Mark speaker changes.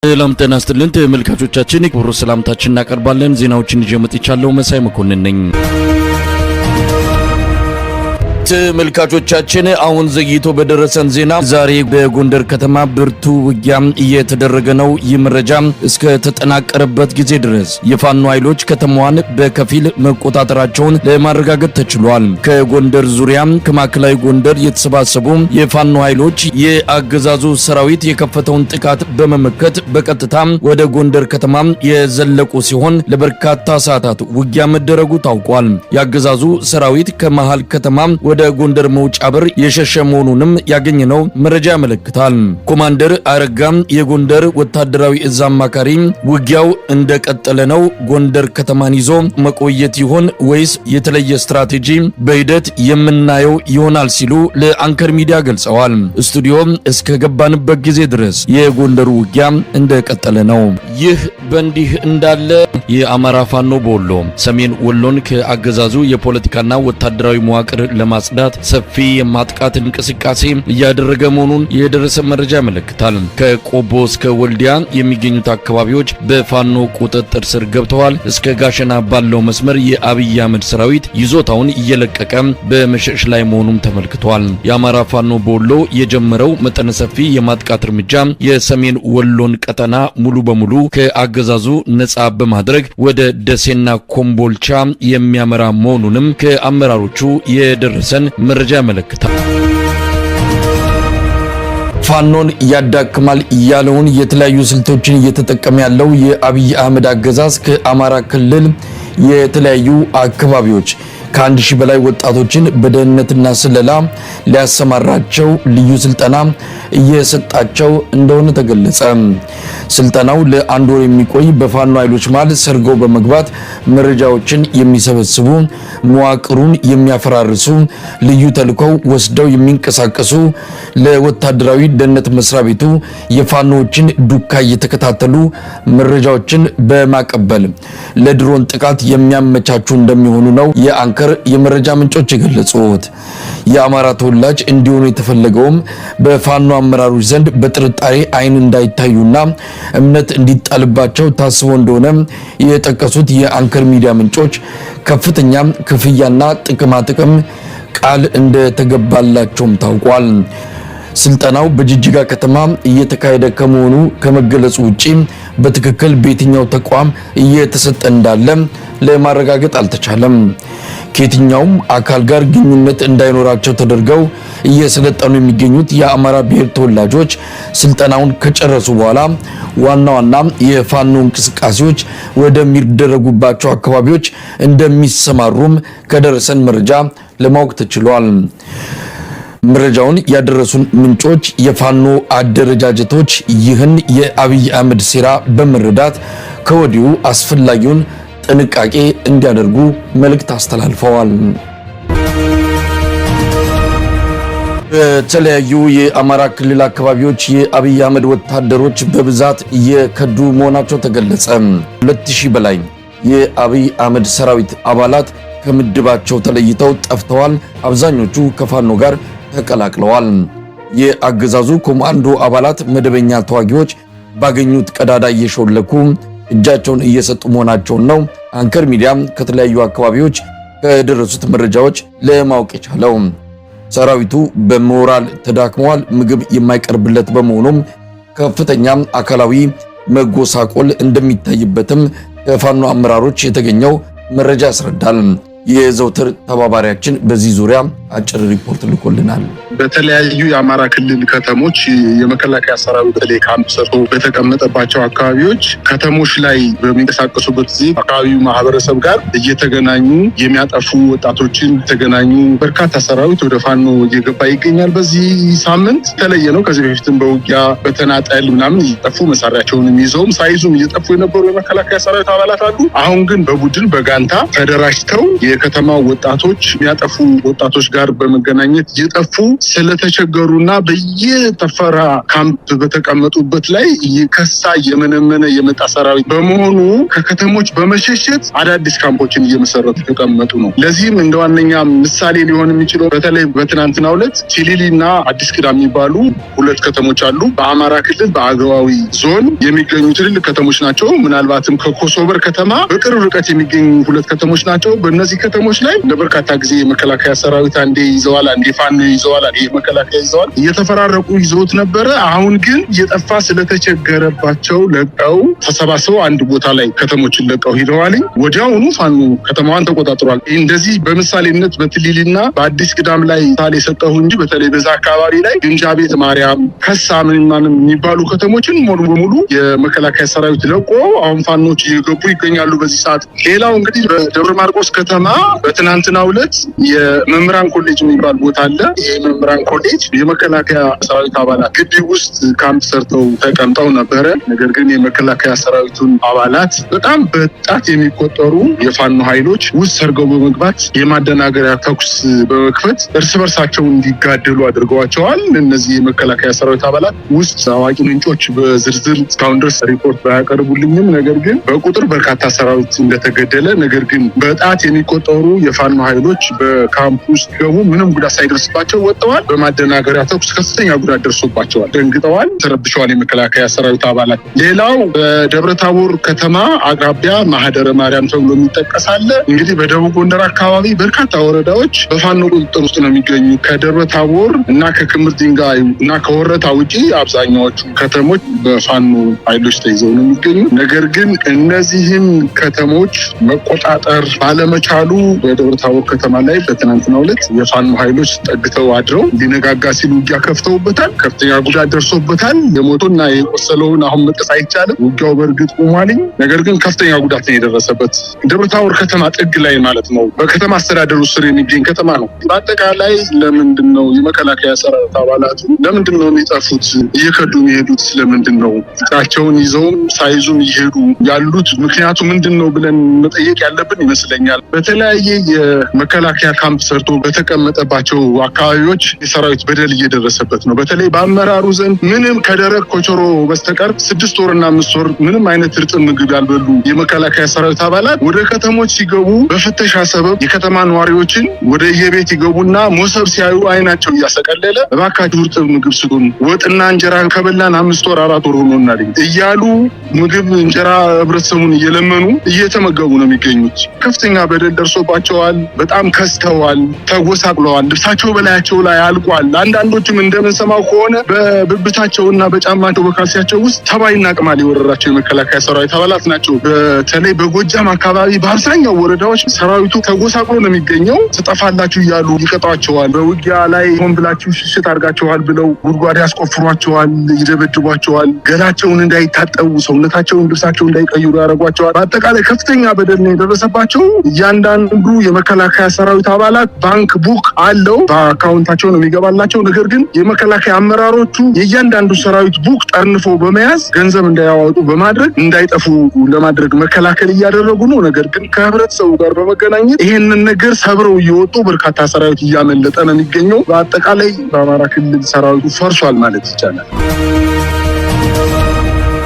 Speaker 1: ሰላም ጤና ይስጥልን ተመልካቾቻችን፣ ክቡር ሰላምታችን እናቀርባለን። ዜናዎችን ይዤ መጥቻለሁ። መሳይ መኮንን ነኝ። ተመልካቾቻችን፣ አሁን ዘግይቶ በደረሰን ዜና ዛሬ በጎንደር ከተማ ብርቱ ውጊያ እየተደረገ ነው። ይህ መረጃ እስከ ተጠናቀረበት ጊዜ ድረስ የፋኖ ኃይሎች ከተማዋን በከፊል መቆጣጠራቸውን ለማረጋገጥ ተችሏል። ከጎንደር ዙሪያ፣ ከማዕከላዊ ጎንደር የተሰባሰቡ የፋኖ ኃይሎች የአገዛዙ ሰራዊት የከፈተውን ጥቃት በመመከት በቀጥታ ወደ ጎንደር ከተማ የዘለቁ ሲሆን ለበርካታ ሰዓታት ውጊያ መደረጉ ታውቋል። የአገዛዙ ሰራዊት ከመሃል ከተማ ወደ ጎንደር መውጫ በር የሸሸ መሆኑንም ያገኘነው መረጃ ያመለክታል። ኮማንደር አረጋም፣ የጎንደር ወታደራዊ እዝ አማካሪ፣ ውጊያው እንደቀጠለ ነው። ጎንደር ከተማን ይዞ መቆየት ይሆን ወይስ የተለየ ስትራቴጂ በሂደት የምናየው ይሆናል ሲሉ ለአንከር ሚዲያ ገልጸዋል። ስቱዲዮ እስከ ገባንበት ጊዜ ድረስ የጎንደሩ ውጊያ እንደቀጠለ ነው። ይህ በእንዲህ እንዳለ የአማራ ፋኖ በወሎ ሰሜን ወሎን ከአገዛዙ የፖለቲካና ወታደራዊ መዋቅር ለማጽዳት ሰፊ የማጥቃት እንቅስቃሴ እያደረገ መሆኑን የደረሰ መረጃ ያመለክታል። ከቆቦ እስከ ወልዲያ የሚገኙት አካባቢዎች በፋኖ ቁጥጥር ስር ገብተዋል። እስከ ጋሸና ባለው መስመር የአብይ አህመድ ሰራዊት ይዞታውን እየለቀቀ በመሸሽ ላይ መሆኑም ተመልክቷል። የአማራ ፋኖ በወሎ የጀመረው መጠነ ሰፊ የማጥቃት እርምጃ የሰሜን ወሎን ቀጠና ሙሉ በሙሉ ከአገዛዙ ነጻ በማድረግ ወደ ደሴና ኮምቦልቻ የሚያመራ መሆኑንም ከአመራሮቹ የደረሰን መረጃ ያመለክታል። ፋኖን ያዳክማል ያለውን የተለያዩ ስልቶችን እየተጠቀመ ያለው የአብይ አህመድ አገዛዝ ከአማራ ክልል የተለያዩ አካባቢዎች ከ1,000 በላይ ወጣቶችን በደህንነትና ስለላ ሊያሰማራቸው ልዩ ስልጠና እየሰጣቸው እንደሆነ ተገለጸ። ስልጠናው ለአንድ ወር የሚቆይ፣ በፋኖ ኃይሎች መሃል ሰርገው በመግባት መረጃዎችን የሚሰበስቡ፣ መዋቅሩን የሚያፈራርሱ፣ ልዩ ተልዕኮው ወስደው የሚንቀሳቀሱ፣ ለወታደራዊ ደህንነት መስሪያ ቤቱ የፋኖዎችን ዱካ እየተከታተሉ መረጃዎችን በማቀበል ለድሮን ጥቃት የሚያመቻቹ እንደሚሆኑ ነው የአንከር የመረጃ ምንጮች የገለጹት። የአማራ ተወላጅ እንዲሆኑ የተፈለገውም በፋኖ አመራሮች ዘንድ በጥርጣሬ አይን እንዳይታዩና እምነት እንዲጣልባቸው ታስቦ እንደሆነ የጠቀሱት የአንከር ሚዲያ ምንጮች ከፍተኛ ክፍያና ጥቅማ ጥቅም ቃል እንደተገባላቸውም ታውቋል። ስልጠናው በጅጅጋ ከተማ እየተካሄደ ከመሆኑ ከመገለጹ ውጪ በትክክል በየትኛው ተቋም እየተሰጠ እንዳለ ለማረጋገጥ አልተቻለም። ከየትኛውም አካል ጋር ግንኙነት እንዳይኖራቸው ተደርገው እየሰለጠኑ የሚገኙት የአማራ ብሔር ተወላጆች ስልጠናውን ከጨረሱ በኋላ ዋና ዋና የፋኖ እንቅስቃሴዎች ወደሚደረጉባቸው አካባቢዎች እንደሚሰማሩም ከደረሰን መረጃ ለማወቅ ተችሏል። መረጃውን ያደረሱን ምንጮች የፋኖ አደረጃጀቶች ይህን የአብይ አህመድ ሴራ በመረዳት ከወዲሁ አስፈላጊውን ጥንቃቄ እንዲያደርጉ መልእክት አስተላልፈዋል። በተለያዩ የአማራ ክልል አካባቢዎች የአብይ አህመድ ወታደሮች በብዛት እየከዱ መሆናቸው ተገለጸ። 2,000 በላይ የአብይ አህመድ ሰራዊት አባላት ከምድባቸው ተለይተው ጠፍተዋል። አብዛኞቹ ከፋኖ ጋር ተቀላቅለዋል። የአገዛዙ ኮማንዶ አባላት መደበኛ ተዋጊዎች ባገኙት ቀዳዳ እየሾለኩ እጃቸውን እየሰጡ መሆናቸውን ነው አንከር ሚዲያ ከተለያዩ አካባቢዎች ከደረሱት መረጃዎች ለማወቅ የቻለው። ሰራዊቱ በሞራል ተዳክመዋል። ምግብ የማይቀርብለት በመሆኑም ከፍተኛ አካላዊ መጎሳቆል እንደሚታይበትም ከፋኖ አመራሮች የተገኘው መረጃ ያስረዳል። የዘውትር ተባባሪያችን በዚህ ዙሪያ አጭር ሪፖርት ልኮልናል።
Speaker 2: በተለያዩ የአማራ ክልል ከተሞች የመከላከያ ሰራዊት በተለይ ካምፕ ሰርቶ በተቀመጠባቸው አካባቢዎች ከተሞች ላይ በሚንቀሳቀሱበት ጊዜ አካባቢው ማህበረሰብ ጋር እየተገናኙ የሚያጠፉ ወጣቶችን የተገናኙ በርካታ ሰራዊት ወደ ፋኖ እየገባ ይገኛል። በዚህ ሳምንት የተለየ ነው። ከዚህ በፊትም በውጊያ በተናጠል ምናምን እየጠፉ መሳሪያቸውንም ይዘውም ሳይዙም እየጠፉ የነበሩ የመከላከያ ሰራዊት አባላት አሉ። አሁን ግን በቡድን በጋንታ ተደራጅተው የከተማ ወጣቶች የሚያጠፉ ወጣቶች ጋር በመገናኘት እየጠፉ ስለተቸገሩና በየተፈራ ካምፕ በተቀመጡበት ላይ ከሳ የመነመነ የመጣ ሰራዊት በመሆኑ ከከተሞች በመሸሸት አዳዲስ ካምፖችን እየመሰረቱ ተቀመጡ ነው። ለዚህም እንደ ዋነኛ ምሳሌ ሊሆን የሚችለው በተለይ በትናንትናው ዕለት ቲሊሊና አዲስ ቅዳም የሚባሉ ሁለት ከተሞች አሉ። በአማራ ክልል በአገዋዊ ዞን የሚገኙ ትልልቅ ከተሞች ናቸው። ምናልባትም ከኮሶበር ከተማ በቅርብ ርቀት የሚገኙ ሁለት ከተሞች ናቸው። በእነዚህ ከተሞች ላይ ለበርካታ ጊዜ የመከላከያ ሰራዊት አንዴ ይዘዋል፣ አንዴ ፋኖ ይዘዋል፣ አንዴ መከላከያ ይዘዋል። እየተፈራረቁ ይዘውት ነበረ። አሁን ግን እየጠፋ ስለተቸገረባቸው ለቀው ተሰባስበው አንድ ቦታ ላይ ከተሞችን ለቀው ሂደዋልኝ። ወዲያውኑ ፋኖ ከተማዋን ተቆጣጥሯል። እንደዚህ በምሳሌነት በትሊሊና በአዲስ ቅዳም ላይ ምሳሌ የሰጠሁ እንጂ በተለይ በዛ አካባቢ ላይ ግምጃ ቤት ማርያም፣ ከሳ ምናምን የሚባሉ ከተሞችን ሙሉ በሙሉ የመከላከያ ሰራዊት ለቆ አሁን ፋኖች እየገቡ ይገኛሉ በዚህ ሰዓት። ሌላው እንግዲህ በደብረ ማርቆስ ከተማ በትናንትናው ዕለት የመምህራን ኮሌጅ የሚባል ቦታ አለ። ይህ የመምህራን ኮሌጅ የመከላከያ ሰራዊት አባላት ግቢ ውስጥ ካምፕ ሰርተው ተቀምጠው ነበረ። ነገር ግን የመከላከያ ሰራዊቱን አባላት በጣም በጣት የሚቆጠሩ የፋኖ ኃይሎች ውስጥ ሰርገው በመግባት የማደናገሪያ ተኩስ በመክፈት እርስ በርሳቸው እንዲጋደሉ አድርገዋቸዋል። እነዚህ የመከላከያ ሰራዊት አባላት ውስጥ አዋቂ ምንጮች በዝርዝር እስካሁን ድረስ ሪፖርት ባያቀርቡልኝም ነገር ግን በቁጥር በርካታ ሰራዊት እንደተገደለ፣ ነገር ግን በጣት የሚቆጠሩ የፋኖ ኃይሎች በካምፕ ውስጥ ገቡ ምንም ጉዳት ሳይደርስባቸው ወጥተዋል። በማደናገሪያ ተኩስ ከፍተኛ ጉዳት ደርሶባቸዋል። ደንግጠዋል፣ ተረብሸዋል የመከላከያ ሰራዊት አባላት። ሌላው በደብረ ታቦር ከተማ አቅራቢያ ማህደረ ማርያም ተብሎ የሚጠቀስ አለ። እንግዲህ በደቡብ ጎንደር አካባቢ በርካታ ወረዳዎች በፋኖ ቁጥጥር ውስጥ ነው የሚገኙ። ከደብረ ታቦር እና ከክምር ድንጋይ እና ከወረታ ውጪ አብዛኛዎቹ ከተሞች በፋኖ ኃይሎች ተይዘው ነው የሚገኙ። ነገር ግን እነዚህን ከተሞች መቆጣጠር ባለመቻሉ በደብረ ታቦር ከተማ ላይ በትናንትናው ዕለት የፋኖ ኃይሎች ጠግተው አድረው ሊነጋጋ ሲሉ ውጊያ ከፍተውበታል። ከፍተኛ ጉዳት ደርሶበታል። የሞቶና የቆሰለውን አሁን መጥቀስ አይቻልም። ውጊያው በእርግጥ ቆሟልኝ፣ ነገር ግን ከፍተኛ ጉዳት ነው የደረሰበት። ደብረ ታቦር ከተማ ጥግ ላይ ማለት ነው፣ በከተማ አስተዳደሩ ስር የሚገኝ ከተማ ነው። በአጠቃላይ ለምንድን ነው የመከላከያ ሰራዊት አባላቱ ለምንድን ነው የሚጠፉት? እየከዱ የሚሄዱት ስለምንድን ነው? ፍቅራቸውን ይዘውም ሳይዙም እየሄዱ ያሉት ምክንያቱ ምንድን ነው ብለን መጠየቅ ያለብን ይመስለኛል። በተለያየ የመከላከያ ካምፕ ሰርቶ በተቀመጠባቸው አካባቢዎች የሰራዊት በደል እየደረሰበት ነው። በተለይ በአመራሩ ዘንድ ምንም ከደረቅ ኮቸሮ በስተቀር 6 ወርና 5 ወር ምንም አይነት እርጥብ ምግብ ያልበሉ የመከላከያ ሰራዊት አባላት ወደ ከተሞች ሲገቡ በፍተሻ ሰበብ የከተማ ነዋሪዎችን ወደ የቤት ይገቡና ሞሰብ ሲያዩ አይናቸው እያሰቀለለ እባካችሁ እርጥብ ምግብ ስጡን፣ ወጥና እንጀራ ከበላን 5 ወር 4 ወር ሆኖናል እያሉ ምግብ እንጀራ ህብረተሰቡን እየለመኑ እየተመገቡ ነው የሚገኙት። ከፍተኛ በደል ደርሶባቸዋል። በጣም ከስተዋል፣ ተጎሳቅለዋል። ልብሳቸው በላያቸው ላይ አልቋል። አንዳንዶችም እንደምንሰማው ከሆነ በብብታቸውና በጫማቸው በካልሲያቸው ውስጥ ተባይና ቅማል የወረራቸው የመከላከያ ሰራዊት አባላት ናቸው። በተለይ በጎጃም አካባቢ በአብዛኛው ወረዳዎች ሰራዊቱ ተጎሳቅሎ ነው የሚገኘው። ትጠፋላችሁ እያሉ ይቀጧቸዋል። በውጊያ ላይ ሆን ብላችሁ ሽሽት አድርጋቸዋል ብለው ጉድጓድ ያስቆፍሯቸዋል፣ ይደበድቧቸዋል። ገላቸውን እንዳይታጠቡ ሰውነታቸውን፣ ልብሳቸውን እንዳይቀይሩ ያደርጓቸዋል። በአጠቃላይ ከፍተኛ በደል ነው የደረሰባቸው። እያንዳንዱ የመከላከያ ሰራዊት አባላት bank book አለው፣ በአካውንታቸው ነው የሚገባላቸው። ነገር ግን የመከላከያ አመራሮቹ የእያንዳንዱ ሰራዊት book ጠርንፎ በመያዝ ገንዘብ እንዳያወጡ በማድረግ እንዳይጠፉ ለማድረግ መከላከል እያደረጉ ነው። ነገር ግን ከህብረተሰቡ ጋር በመገናኘት ይሄንን ነገር ሰብረው እየወጡ በርካታ ሰራዊት እያመለጠ ነው የሚገኘው። በአጠቃላይ በአማራ ክልል ሰራዊቱ ፈርሷል ማለት ይቻላል።